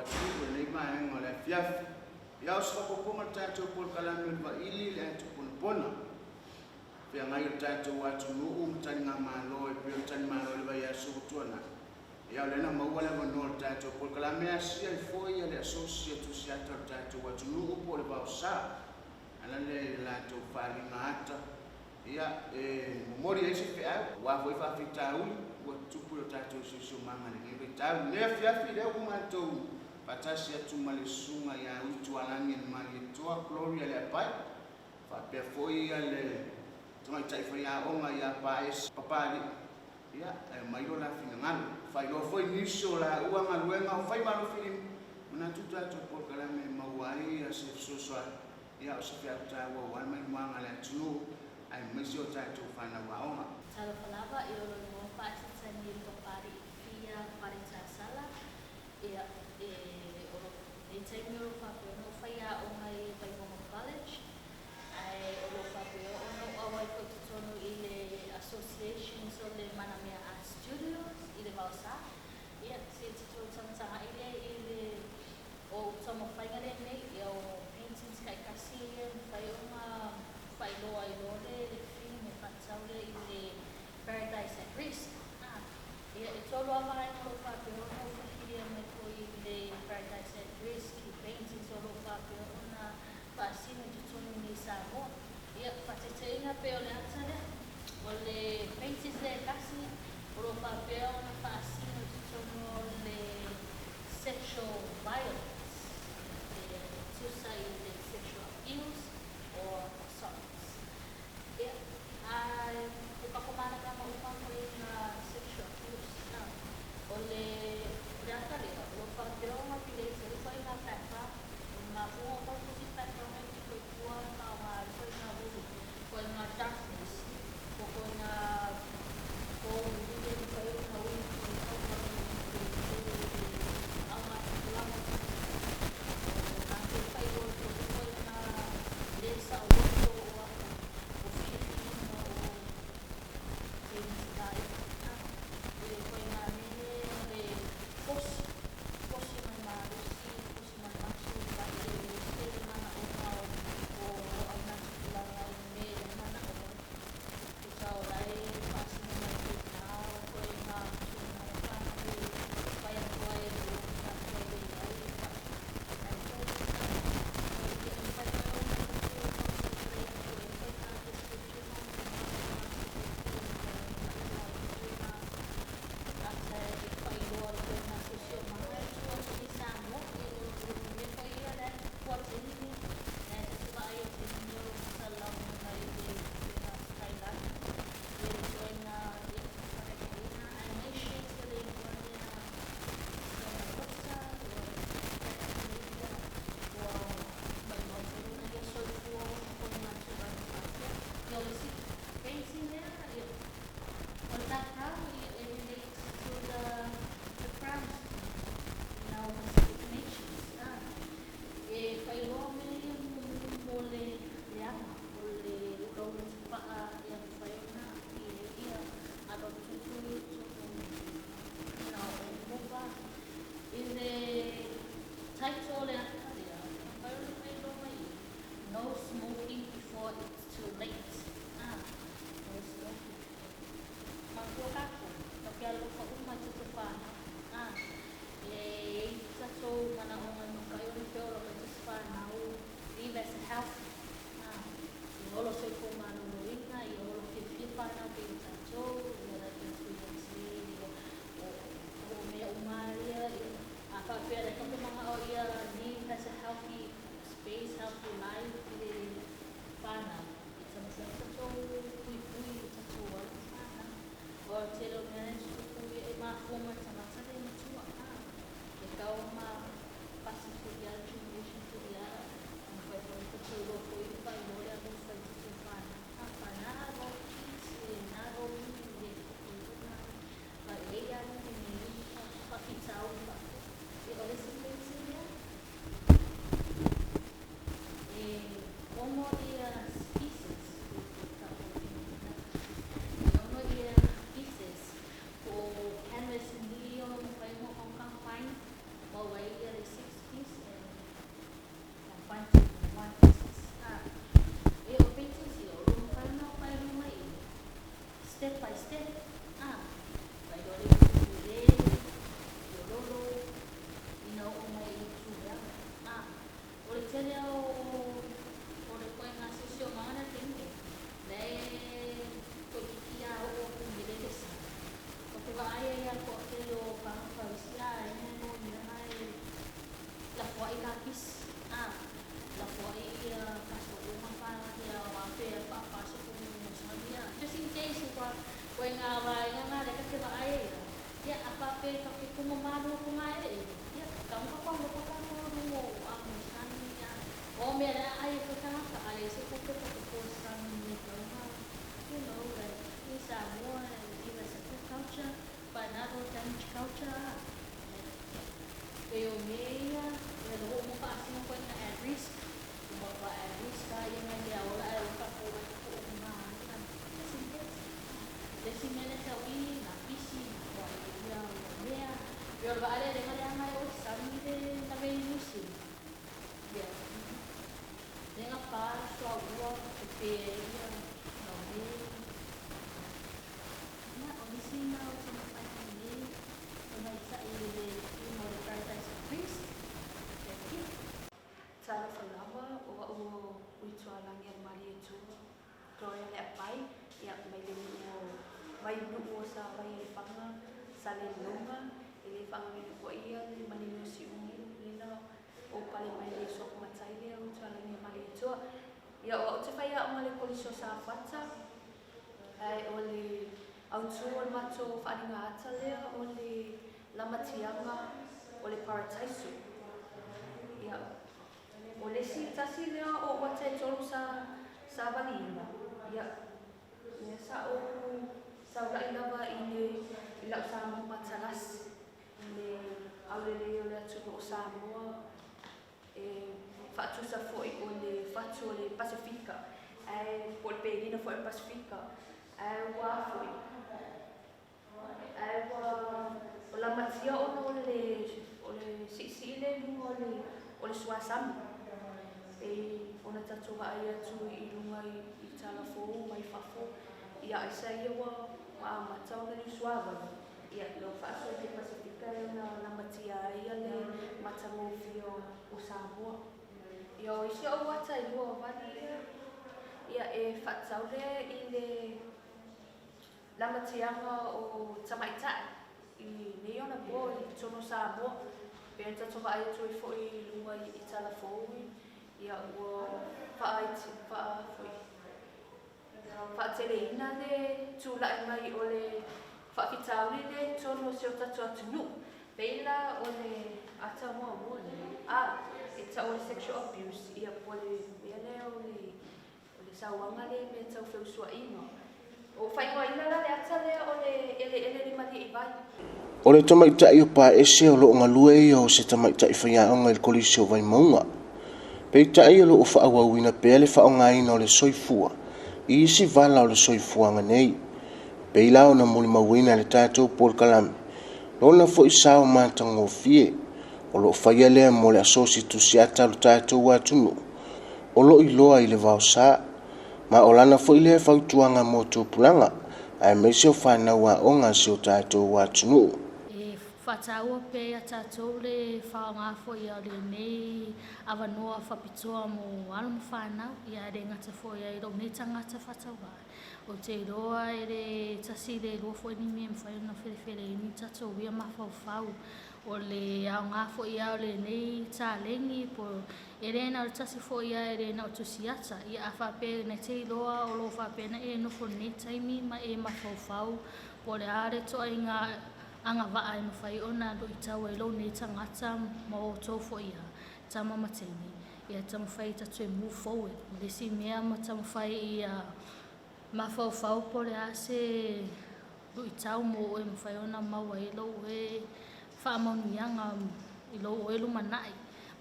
atunuu i lenei vaega o le afiafi. Ia, o se faaopoopoga i le tatou polokalame o le Vaili i le Atoponapona, feagai o le tatou atunuu ma taligamalo e pei o le talimalo i le vaiaso ua tuanai. Ia, o lea na maua le avanoa o le tatou polokalame e asia ai foi le asosi a tusiata o le tatou atunuu po o le vaosa, ala lea i le latou faaaliga ata, ia, e momoli ai se feau aua foi faafitauli ua tutupu i lo tatou siosiomaga i lenei vaitau. I lenei afiafi lea ua matou faatasi atu ma le susuga ia Uitualagi le Malietoa Gloria Leapai, faapea foi le tamaitai faiaoga ia Paesi Papalii, ia, e aumai lo la finagalo. Faailoa foi nisi o laua galuega o fai malofilima, manatu tatou polokalame e maua ai se fesoasoani, ia o se feau taua aua le manuaga o le atunuu aemaise o tatou fanau aoga. Talofa lava i o lo faatitani papali fia faletasala ia e o lo nei taimi o lo faapea ona ou faiaoga i Vaimauga College, ae o lo faapea ona ou auai foi totonu i le Associations o le Manamea Art Studios i le Vaosa. Ia se tatou tagatagai lea i le o taumafaiga lenei ia o paintings taitasi ia e mafai ona faailoa ai loa le theme e faatatau lea i le Paradise at Risk. Ah, ia e tolu lava vaega o lo o faapea ona ou fafilia mai foi i le Paradise at Risk i paintings o lo o faapea ona faasino i totonu nei i Samoa. Ia faataitaiga pe o le ata lea o le paintings lea e tasi o lo o faapea ona faasino i totonu o le sexual violence e tusa i le sexual abuse or assaults. Ia, a e pakomalama uma foi na sexual abuse. Ah, o le ata lea o lo o faapea ona relate ai foi na background mafuga o tau background ai pito i tua faaaoga ai foi na ulu foi na darkness o foi na o ulu e mafai ona ulu foi tau au tupulaga o latou faailoa foi na le saoloto o atu o filifiliga o teine i le ituaiga mea o le fosi fosi mai malosi fosi mai maso vai e ese le manaoga o auna tupulaga i mea e manao ai tusa o lae faasino mai foi na o ituaiga tulaga whānau e whai atu ai e o tatou e ai ai foi e mafai foi ona tatou concentrate atu e foi na description o ata e faailoa le ituaiga siosiomaga e tu atu nei Samoa i o mea foi ia la e tupu taimi nei la e tatou vaai ai taimi nei o lo o faasalalau mai le ituaiga skyline ia le ituaiga ia faataitaiga aemaise le igoa lea Santa Rosa ua California ua maumau foi lona ia soifua ona foi na tulaga faapea. Ia o le isi painting lea ia o le background ia e relates to the crime in our Pacific nations. Ah, e faailoa mea ia mo le leaga o le ulaula tapaa ia mafai ona aafia ai ia alotutu i totonu na o Nova. I le title o le ata lea e mafai ona faailoa mai i "No smoking before it's too late". Ah, no smoking matua tatou tatou alofa uma i tatou fanau. Ah, e ai tatou manaoga e mafai ona feola mai tasi fanau live as a healthy. Ah, ia olo soifua maloloina ia olo fiafia fanau pe ia tatou ia like influence ia o mea uma ia a faapea le tatou manao ia live as a healthy space, healthy life i le fanau e taumafai tatou. galue fogaeleele, ia tatau ona tatou nofo tatou i luga o amusani a o mea le aai ai foi tagata a leai se tupe tatou sami e tatau ona like in Samoa give us a good culture but not all damage culture. Pei o mea ia ia le oo ma faasino foi na at risk uma fa at risk a ia ngai lea ola ae ua tatou ai tatou uma ia just in case. Le isi mea lea tau i na pisi na toai ia o mea pei o le vaalelelega lea agai o le sami le lave i New Zealand ia lea pa le suaua pepe ai ia na o mea ia o nisi na o taumafai nei tamaitai i le le Paradise of Priest. Thank you. Talofa lava, o a'u o Uitualagi Alemalietua, Gloria Leapai, ia mai le nuu o Vainu'u o Savaialefaga, Salelologa, e lē faagaloina fo'i ia le manino o Siumu lena o pale mai le uso matai lea Uitualagi Alemalietua. Ia o a'u te faiaoga le Kolisi o Safata, ae o le autū o le matou faaaliga ata lea o le lamatiaga o le parataiso. Ia o le isi tasi lea o ou ata e tolu sa savaliina, ia lea sa ou saula'i lava i le i la'u Samoa matalasi i le aulelei o le atunuu o Samoa e faatusa fo'i o le fatu o le Pasifika ae po o le Pegina fo'i o le Pasifika ae ua fo'i ae ua o lamatia ona o le si'isi'i le luga o le suasami e ona tatou vaai atu i luga i talafou mai fafo ia aisa ia ua amata ona liusuavai ia lou faasoa i le Pasifika e ona lamatia ai ia le matagofie o Samoa. Ia o isi ou ata e lua o vali ia ia e faatatau lea i le lamatiaga o tamaita'i i nei ona po i totonu o Samoa pe ona tatou vaai atu ai fo'i i luga i talafou ia ua faaiti faa fo'i faateleina le tula'i mai o le faafitauli le i totonu o si o tatou atunuu pei la o le ata muamua a e ta'u o le sexual abuse ia po le mea lea o le sauaga le mea tau feusua'iga o faaigoaina la le ata lea o le eleele limalii vai. O le tamaitai o Paese o loo galue ia o se tamaitai faiaoga i le Kolisi o Vaimauga. Peitai o loo faaauauina pea le faaaogaina o le soifua i isi vala o le soifuaga nei. Pei la ona molimauina e le tatou polokalame lona foi sao matagofie o loo faia lea mo le asosi tusiata o le tatou atunuu o loo iloa i le vaosā ma o lana foi lea fautuaga mo tupulaga aemaise o fanau aoga si o tatou atunuu. E faataua pea ia tatou le faaaoga foi o lenei avanoa faapitoa mo alo ma fanau ia e le gata foi ai lou nei tagata faatauvaa. Ou te iloa e le tasi le lua foi ni mea e mafai ona felefele ai ni tatou ia mafaufau o le aoga foi ia o lenei taleni po e le na o le tasi foi ia e le na o tusiata ia a faapea na te iloa o loo faapena e nofo nei taimi ma e mafaufau po o le a le toaiga agavaa e mafai ona luitau ai lou nei tagata ma outou foi ia tama ma teine ia taumafai tatou e move forward. Ma le isi mea ma taumafai ia mafaufau po o le a se luitau mo oe mafai ona maua ai lou e faamanuiaga i lou oe lumanai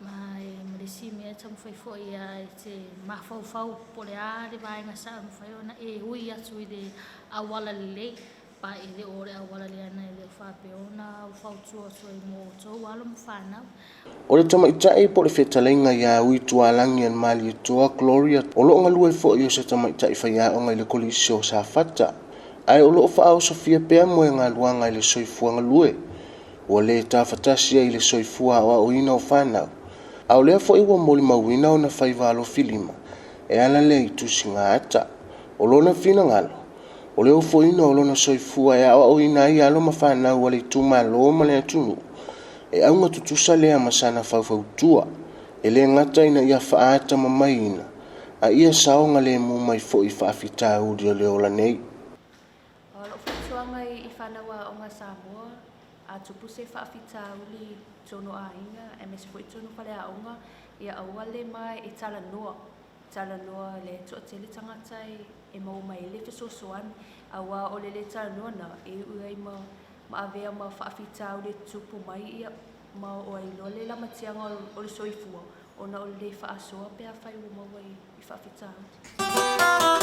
ma e ma le isi mea taumafai foi ia e te mafaufau po o le a le vaega sao e mafai ona e ui atu i le auala lelei pa e le o le auala lea na e le o faapea ona fautua atu ai mo outou alo ma fanau. O le tamaitai po o le fetalaiga iā Uitualagi Alemalietua Gloria o loo galue foi o se tamaitai faiaoga i le Kolisi o Safata ae o loo faaosofia pea mo e galuaga i le soifua galue ua lē tafatasi ai i le soifua aoaoina o fanau a o lea foi ua molimauina ona faiva alofilima e ala lea i tusiga ata. O lona finagalo o le ofoina o lona soifua e aoaoina ai alo ma fanau a le itumalo ma le atunuu e auga tutusa lea ma sana faufautua e lē gata ina ia faatamamaiina a ia saoga lemu mai fo'i faafitauli o le ola nei. O lou fautuaga i fanau aoga Samoa A tupu se faafitauli i totonu o aiga aemaise foi i totonu o faleaoga, ia aua le ma e talanoa, talanoa le toatele tagata e maua mai ai le fesoasoani, aua o le lē talanoa na e iu ai ma ma avea ma faafitauli e tutupu mai, ia ma oo ai loa le lamatiaga o le soifua ona o le lē faasoa pe afai ua maua i faafitauli.